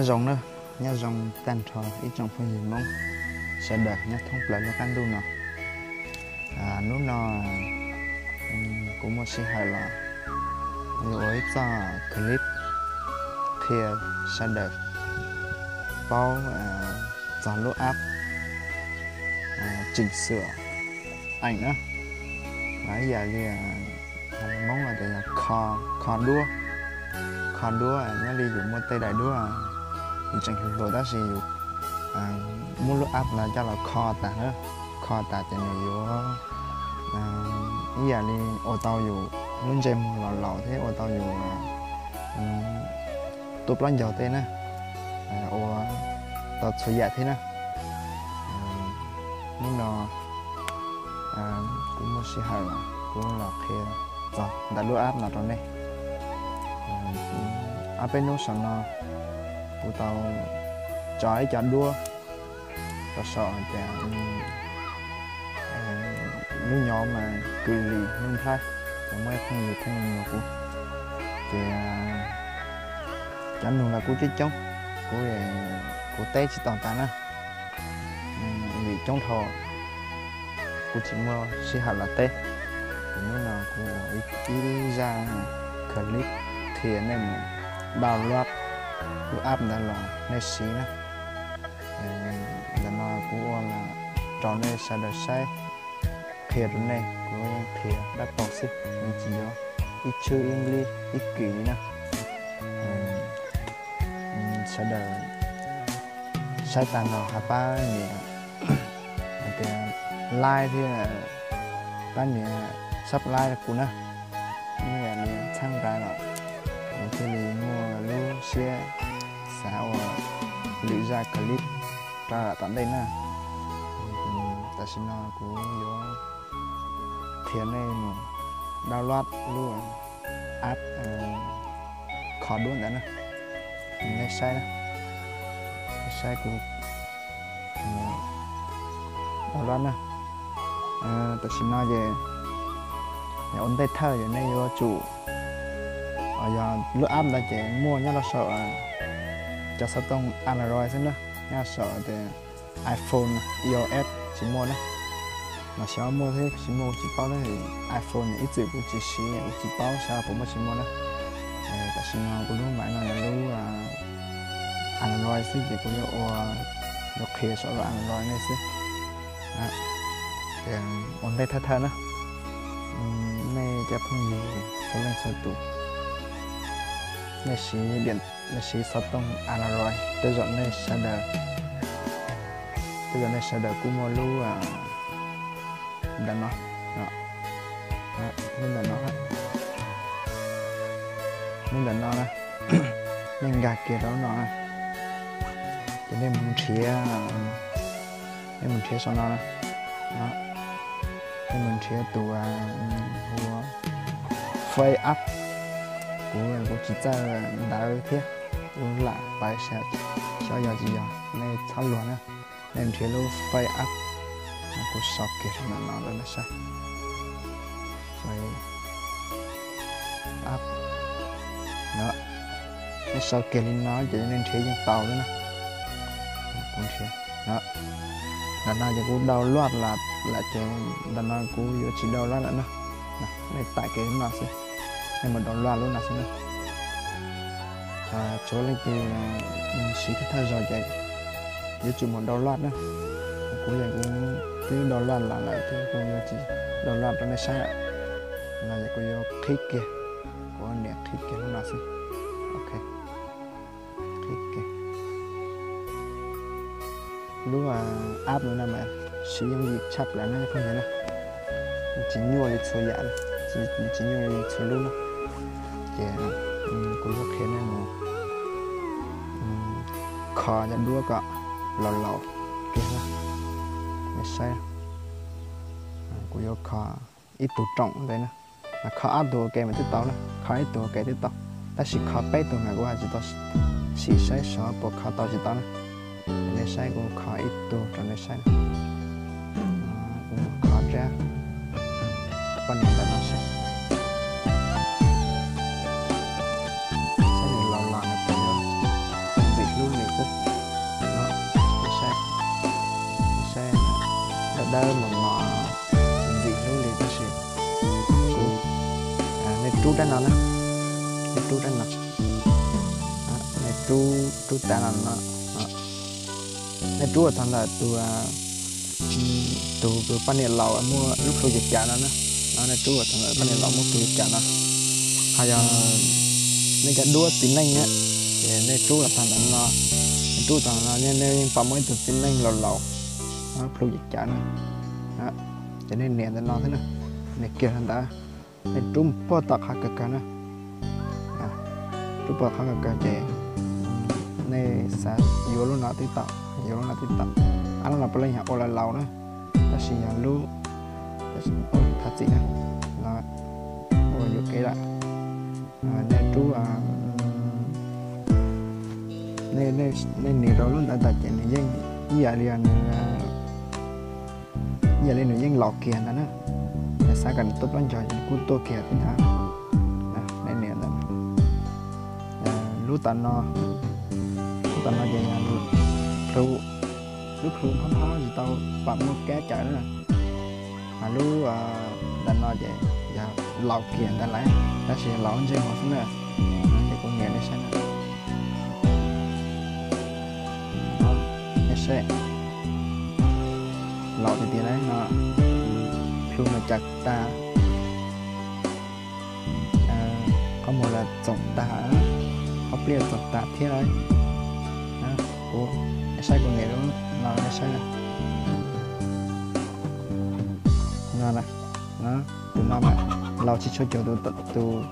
Nyob zoo na, nyob zoo tag nrho ib tsoom phooj ywg Hmoob sawv daws nyob thoob plaws lub qab ntuj no. Hnub no kuv muaj sij hawm los yuav ua ib txoj clip qhia sawv daws paub txog lub app chỉnh sửa ảnh na, los ib yam li Hmoob tias yog kho, kho duab, kho duab. Nyob li yus muaj tej daim duab yus tseem hluas hluas tab sis yus muab lub app no coj los kho tas na, kho tas ces nws yuav ib yam li ua tau yus lub ntsej muag los laus thiab ua tau yus tuaj plaub ncaug tej na, ua tau txhua yam thiab na. Hnub no kuv muaj sij hawm los kuv los qhia txog ntawm lub app no rau nej. Ob peb hnub saum no kuv tau tso ib co duab rau saum hais tias lub nyov mas kws lis hnub nplhaib, ces muaj ib phooj ywg pheej nug kuv, ces cov nug los kuj coob coob, kuv, kuv teb tsis tau tas na, vim coob dhau kuv tsis muaj sij hawm los teb. Ces hnub no kuv ua ib zaj clip qhia nej mus download lub app ntawd los nej siv na. Ntawm no kuv ua los rau nej sawv daws saib, qhia rau nej, kuv yeej qhia dab paug xwb, yeej tsis yuav ib tshwb ib nplib ib kis li na. Sawv daws saib tag no ho pab nias hais tias like thiab pab nias subscribe rau kuv na. Ib yam li txhawb nqa los kuv thiaj li muaj lub siab xav ua lwm zaj clip rau tom ntej na. Tam sim no kuv yuav qhia nej mus download lub app kho duab ntawd na. Nej saib na, nej saib kuv download na. Tam sim no ces ua ntej thawj ces nej yuav tsum, yog lub app ntawd ces muaj nyob rau saum cov xov tooj Android xwb na, nyob saum tias iPhone, iOS tsis muaj na. Los xyov muaj thiab tsis muaj kuv tsis paub tab sis iPhone ib txwm kuv tsis siv kuv tsis paub xyov puas muaj tsis muaj na. Tam sim no kuv lub maiv no yog lub Android xwb ces kuv yuav ua, yuav qhia saum lub Android nej xwb. Ua ntej thawj thawj na, nej cov phooj ywg txhua leej txhua tus, nej siv, nej siv xov tooj Android, tej zaum nej sawv daws, tej zaum nej sawv daws kuj muaj lub ntawm no, lub ntawm no, lub ntawm no na, nej nkag kiag rau lub no na, ces nej mus nrhiav, nej mus nrhiav saum no na, nej mus nrhiav tus hu ua Face App. Kuv, kuv tsis txawj ntawv thiab, kuv lam paub xyov yog tsis yog, nej txhob luag na. Nej nrhiav lub Face App, kuv sau kiag rau ntawm no rau nej saib. Face App, nej sau kiag li no ces nej nrhiav yeej tau li na. Kuv nrhiav, ntawm no ces kuv download lawm ces ntawm no kuv yuav tsis download lawm na. Nej tải kiag lub no xwb, nej mus download lub no xwb na. Txhua leej twg siv thawj thawj zaug ces yuav tsum mus download na. Kuv yeej kuv twb download los lawm thiab kuv yuav tsis download rau nej saib lawm. No ces kuv yuav qhib kiag, kuv nias qhib kiag lub no xwb. Ok, qhib kiag. Lub app no mas siv yooj yim tshaj plaws na phooj ywg na. Tsis nyuaj li txhua yam, tsis nyuaj li txhua lub na. Ces kuv yuav qhia nej mus kho cov duab kom laus laus kiag na. Nej saib, kuv yuav kho ib tug rooj ntawd na. Kho ob tug ua ke mas twb tau na, kho ib tug ua ke twb tau, tab sis kho peb tug mas kuv hais tsis tau, sim saib xyov puas kho tau tsis tau na. Nej saib kuv kho ib tug rau nej saib na. Kuv mus kho rab poj niam ntawm no saib, saib nws laus los nws puas yuav ntxim hlub dawb mos mos ntxim hlub li tab sis kuv, nej rub rab no na, nej rub rab no, nej rub, rub tav no no, nej rub txog ntawm tus, tus, tus poj niam laus muaj lub plhu cav cav no na, no nej rub txog ntawm poj niam laus muaj plhu cav cav no. Ho yog nej cov duab txiv neej na, ces nej rub txog ntawm no, nej rub txog no nej yeej pom muaj ib tug txiv neej laus laus, plhu cav cav na. Ces nej nias ntawm no xwb na, nias kiag rau ntawd, nej rub puag tom qhov kawg kawg na. Rub puag qhov kawg kawg ces nej xav yuav lub no twb tau, yuav lub no twb tau. Ob lub no puav leej yog ua laus laus na, tab sis yog lub, thov txim na, no ua yuam kev lawm. Nej rub, nej nias rau lub ntawd tas ces nws yeej ib yam li nws, ib yam li nws yeej laus kiag ntawd na. Yog xav kom nws tuaj plaub ncaug ces nws kuj tuaj kiag thiab ntag. Nej nias ntawd, lub tom no, lub tom no ces yog plhu, lub plhu phob phob tsis tau pom muaj kab cawm na. Ho lub ntawm no ces yog laus kiag ntawd lawm, tab sis laus ntsej muag xwb na. Ces kuv nias nej saib na. Nej saib, laus tiag tiag lawm no, plhu mas cav tag, qhov muag los txoom tag, qhov pliaj txoom tag thiab lawm. Kuv, nej saib kuv nias lub no nej saib na. No, tus no mas laus tsis tshua cuag tus,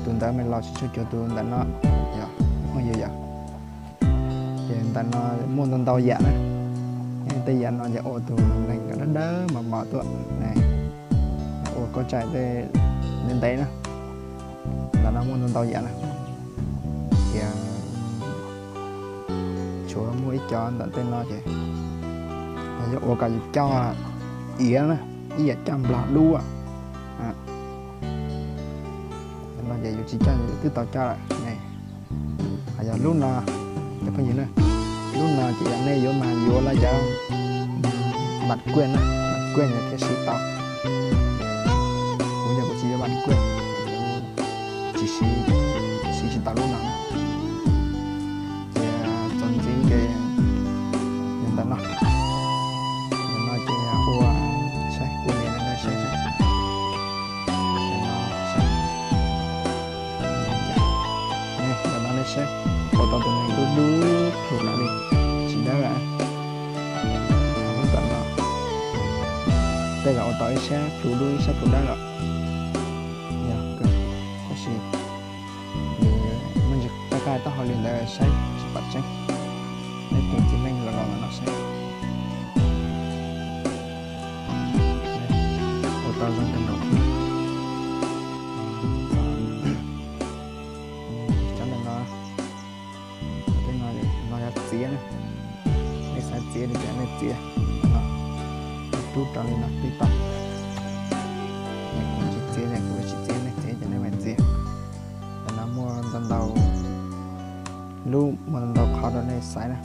tus ntawd mas laus tsis tshua cuag tus ntawm no, yog, phooj ywg yog. Ces ntawm no muaj ntau ntau yam na. Tej yam no ces ua tus neeg dawb dawb mos mos tuaj, ua koj tsaim tej ntev ntev na. Ntawm no muaj ntau ntau yam na. Ces tshuav muaj ib co ntawm tej no ces yog yuav ua kom yus coj iav na, ib yam coj nplog dub. No ces yus tsis coj yus twb tau coj lawm. Ho yog lub no, cov phooj ywg na, lub no ces yog nej yuav mas yuav lawv cov vam kuaj na, vam kuaj thiaj siv tau. Kuv yog kuv tsis yuav vam kuaj, kuv tsis siv, siv tsis tau lub no na. Ces txuas ntxiv ces yog ntawm no, ntawm no ces ua, saib kuv nias rau nej saib, ntawm no nej saib, ua tau tus neeg dub dub plhu lawm li, tsis dawb lawm. Lub ntawm no, tej zaum ua tau ib sab plhu dub ib sab plhu dawb lawm. Yog, tab sis nws muaj ntsis qab qab taub hau li ntawd saib tsis pom tseeb. Nej tus txiv neej los los no saib. Ua tau zoo kawg nkaus. Cov ntawm no, tej no, no yog txiav na. Nej xav txiav li cas nej txiav. Rub rau li no twb tau. Kuv tsis txiav, kuv tsis txiav, nej txiav ces nej mam txiav. Ntawm no muaj ntau ntau lub, muaj ntau ntau qhov rau nej xaiv na.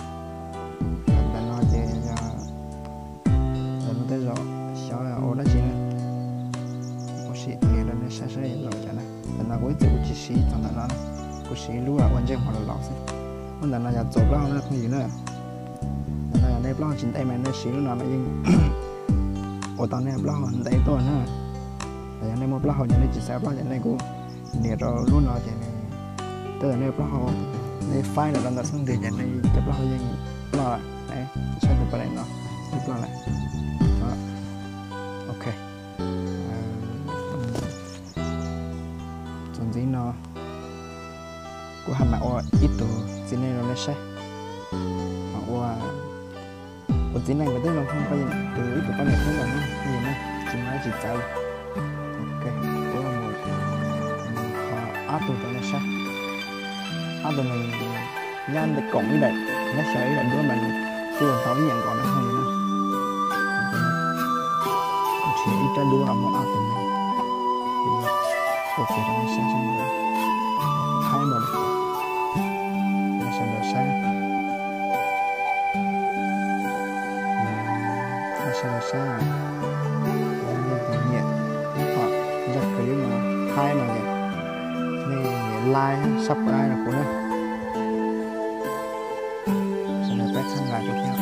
Ntawm no ces yog, ntawm no tej zaum xyov ua dab tsi na. Kuv sim nias rau nej saib saib los cas na. Ntawm no kuv ib txwm kuv tsis siv txog ntawm no na, kuv siv lub ua ntsej muag los los xwb. Lub ntawm no yog txuas plaub hau na phooj ywg na. Ntawm no yog nej plaub hau tsis ntev mas nej siv lub no mas yeej ua tau nej plaub hau ntev tuaj na. Yog nej muaj plaub hau ces nej tsis xav plaub ces nej kuj nias rau lub no ces nws, tej zaum nej plaub hau, nej faib lawm rau ntawm xub ntiag ces nej cov plaub hau yeej ploj lawm. Saib tus poj niam no yeej ploj lawm. Ok. Txuas ntxiv no kuv ho mam ua ib tug txiv neej rau nej saib. Ua, ua txiv neej mas twb zoo thooj poj, tus ib tug poj niam thiab los na, phooj ywg na, tsis muaj dab tsi txawv li. Ok, kuv mus qhov ob tug rau nej saib. Ob tug no nyob ntawm koom ib daim, nyob xyaw ib daim duab mas nws kuj ua tau ib yam nkaus na phooj ywg na. Kuv nrhiav ib rab duab los muab ob tug no ua kiag rau nej saib saib, thaib mus rau sawv daws saib. Sawv daws saib, yog nej tus nyiam ib qho zaj clip no haib no ces nej nias like, subscribe rau kuv na. Sawv daws pab txhawb nqa kuv thiab.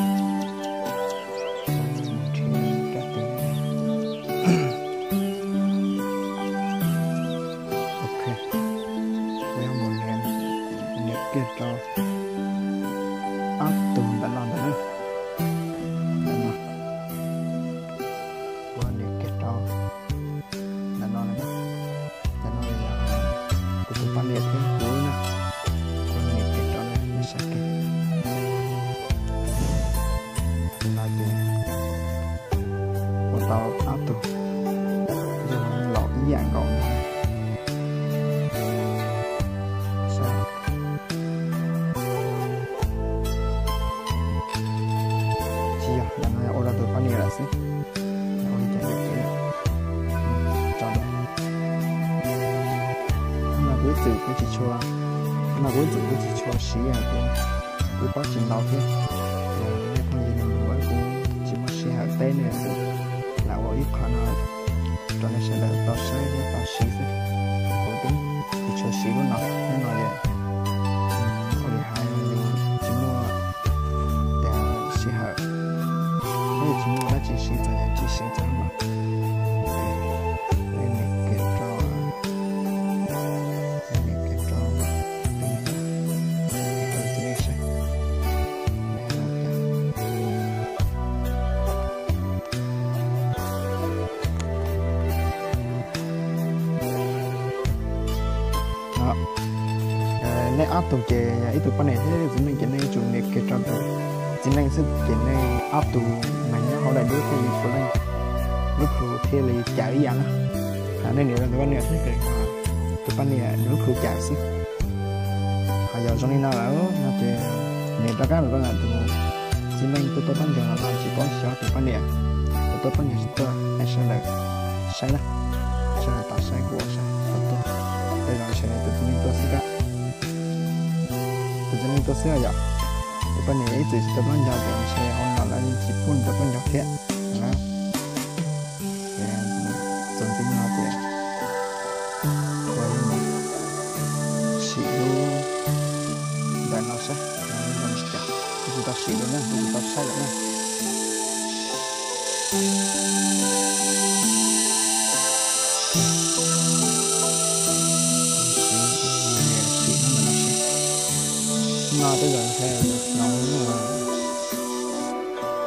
Ok, kuv yuav mus nias kiag rau ob tug ntawm no ntawm na. Ntawm no, kuv nias kiag rau ntawm no na. Ntawm no yog kuv tus poj niam thiab kuv na. Kuv nias kiag rau nej saib kiag. Tus no ces ua tau ob tug, yog laus ib yam nkaus na. Tsis yog, ntawm no yog ua rau tus poj niam lawm xwb. Ua li cas yuav kev lawm. Tso, no kuv ib txwm kuv tsis tshua, no kuv ib txwm kuv tsis tshua siv, kuv paub tsis ntau thiab. Nej phooj ywg, kuv tsis muaj sij hawm teb nej, kuv lam ua ib qho no rau nej sawv daws tau saib thiab tau siv xwb. Kuv twb tsis tshua siv lub no, lub no ces ua li hais yus tsis muaj sij hawm, yus tsis muaj dab tsi siv txog, yus tsis siv txog lub no. Nias kiag rau, nias kiag rau, saib. Nej ob tug ces yog ib tug poj niam thiab txiv neej ces nej yuav tsum nias kiag rau tus txiv neej xwb ces nej ob tug mas nyob hauv daim duab thiaj li puav leej lub plhu thiaj li cawm ib yam na. Nej nias rau tus poj niam xwb ces tus poj niam lub plhu cawm xwb. Ho yog zoo li no lawm no ces nias rov qab los rau ntawm tus txiv neej tuaj tuaj pob ncaug los no tsis paub xyov tus poj niam tuaj tuaj pob ncaug tsis tuaj, nej sawv daws saib na, sawv daws tos saib kuv ua saib tuaj. Tej zaum ntshe tus txiv neej tuaj xwb, tus txiv neej tuaj xwb yom. Tus poj niam ib txwm tsis tuaj pob ncaug ces ntshe hauv no lawv tsis pub tuaj pob ncaug thiab na. Ces txuas ntxiv no ces kuv sim lub ntawm no saib, kuv tsis tau sim lawm na, kuv tsis tau saib lawm na. Sim lub ntawm no saib. No tej zaum ntshe yus hloov,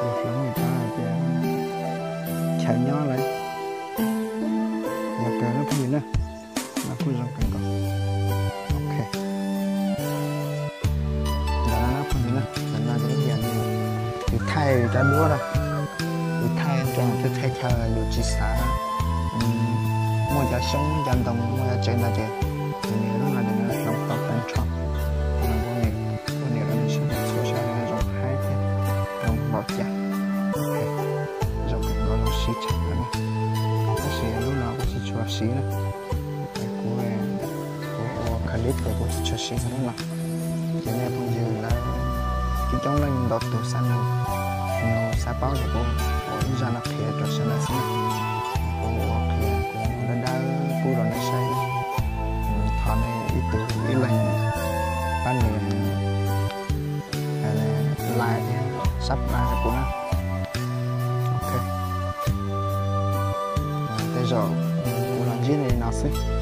yus hloov li cas ces chaw nyob lawm. Yog kawg lub phooj ywg na, no kuj zoo kawg nkaus. Ok. Ntawm no phooj ywg na, ntawm no ces yog yus thaij cov duab na, yus thaij rau tej teb chaws yus tsis xav muaj cov xyoob cov ntoo muaj cov tsev ntawd ces yus nias lub no ces nws hloov tau tag nrho. Kuv nias rau nej sawv daws txhua saib zoo haib thiab zoo npaum cas. Zoo kawg nkaus, zoo siv tshaj plaws na. Tab sis lub no kuv tsis tshua siv na. Kuv, kuv ua clip ces kuv tsis tshua siv lub no. Ces nej phooj ywg lawv coob coob leej ntau tus xav nug, nug xav paub ces kuv ua ib zaj no qhia rau sawv daws xwb. Kuv ua qhia kuv dawb dawb pub rau nej saib. Thov nej ib tug ib leeg pab nias like thiab subscribe rau kuv na. Ok. Tej zaum kuv los ntsib nej li no xwb.